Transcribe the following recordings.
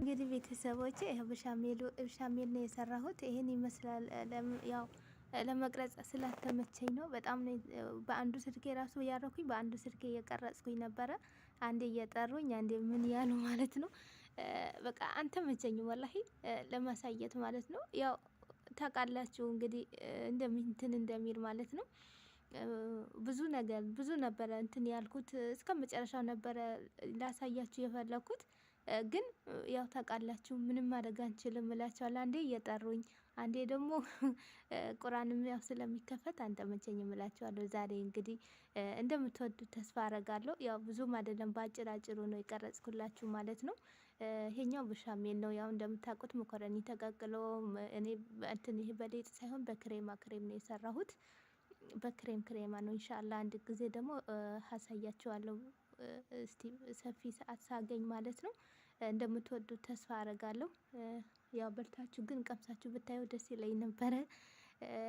እንግዲህ ቤተሰቦቼ ይኸው ብሻሜል ነው የሰራሁት። ይሄን ይመስላል። ያው ለመቅረጽ ስላልተመቸኝ ነው። በጣም ነው በአንዱ ስልኬ ራሱ እያረኩኝ በአንዱ ስልኬ እየቀረጽኩኝ ነበረ። አንዴ እየጠሩኝ አንዴ ምን ያሉ ማለት ነው። በቃ አንተመቸኝም ወላሂ ለማሳየት ማለት ነው። ያው ታውቃላችሁ እንግዲህ እንደምንትን እንደሚል ማለት ነው። ብዙ ነገር ብዙ ነበረ እንትን ያልኩት እስከ መጨረሻው ነበረ ላሳያችሁ የፈለኩት ግን ያው ታውቃላችሁ ምንም ማድረግ አንችልም እላቸዋለሁ። አንዴ እየጠሩኝ አንዴ ደግሞ ቁርአንም ያው ስለሚከፈት አንተመቸኝም እላቸዋለሁ። ዛሬ እንግዲህ እንደምትወዱት ተስፋ አረጋለሁ። ያው ብዙም አይደለም በአጭር አጭሩ ነው የቀረጽኩላችሁ ማለት ነው። ይሄኛው ብሻሜል ነው። ያው እንደምታውቁት መኮረኒ ተቀቅሎ እኔ እንትን ይሄ በሊጥ ሳይሆን በክሬማ ክሬም ነው የሰራሁት። በክሬም ክሬማ ነው። ኢንሻአላ አንድ ጊዜ ደግሞ አሳያችኋለሁ። እስቲ ሰፊ ሰዓት ሳገኝ ማለት ነው። እንደምትወዱት ተስፋ አረጋለሁ። ያው በልታችሁ ግን ቀምሳችሁ ብታዩ ደስ ይለኝ ነበረ።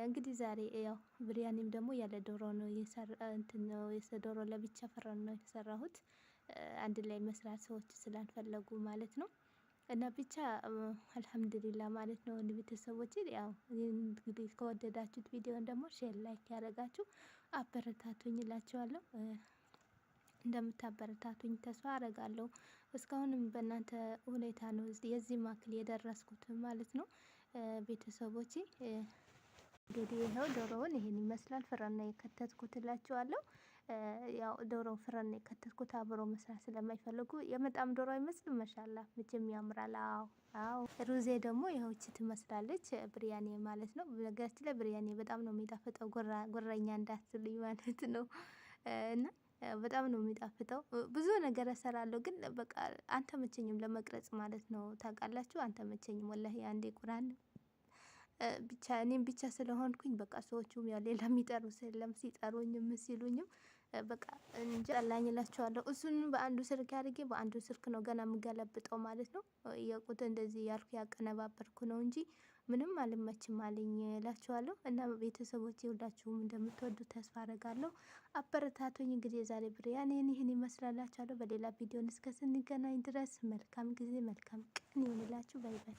እንግዲህ ዛሬ ያው ብሪያኒም ደግሞ ያለ ዶሮ ነው የሰራ እንትን ነው ዶሮ ለብቻ فرن ነው የሰራሁት። አንድ ላይ መስራት ሰዎች ስላልፈለጉ ማለት ነው። እና ብቻ አልሐምዱሊላ ማለት ነው። ቤተሰቦች ያው እንግዲህ ከወደዳችሁት ቪዲዮን ደግሞ share like ያደረጋችሁ አበረታቱኝ እላችኋለሁ። እንደምታበረታቱኝ ተስፋ አረጋለሁ። እስካሁንም በእናንተ ሁኔታ ነው የዚህ ማክል የደረስኩት ማለት ነው። ቤተሰቦቼ እንግዲህ ይኸው ዶሮውን ይሄን ይመስላል። فرن የከተትኩት እላችኋለሁ። ያው ዶሮ فرن የከተትኩት አብሮ መስራት ስለማይፈልጉ የመጣም ዶሮ አይመስልም። መሻላ መቼም ያምራል። አዎ አዎ። ሩዜ ደግሞ ይኸውች ትመስላለች ብሪያኔ ማለት ነው። ነገራችን ላይ ብሪያኔ በጣም ነው የሚጣፍጠው። ጉረኛ እንዳትሉኝ ማለት ነው። እና በጣም ነው የሚጣፍጠው። ብዙ ነገር እሰራለሁ ግን በቃ አንተመቸኝም ለመቅረጽ ማለት ነው። ታውቃላችሁ አንተመቸኝም ወላሂ አንዴ ቁርአን ብቻ እኔም ብቻ ስለሆንኩኝ በቃ ሰዎቹም ያው ሌላ የሚጠሩ ስለም ሲጠሩኝም ሲሉኝም በቃ እንጃ አላኝ እላቸዋለሁ። እሱን በአንዱ ስልክ አድርጌ በአንዱ ስልክ ነው ገና የምገለብጠው ማለት ነው። የቁጥ እንደዚህ ያልኩ ያቀነባበርኩ ነው እንጂ ምንም አልመችም አለኝ እላችኋለሁ። እና ቤተሰቦቼ ሁላችሁም እንደምትወዱ ተስፋ አረጋለሁ። አበረታቱኝ። እንግዲህ የዛሬ ብርያኔን ይህን ይመስላላችኋለሁ። በሌላ ቪዲዮ እስከ ስንገናኝ ድረስ መልካም ጊዜ መልካም ቀን ይሁንላችሁ። bye bye።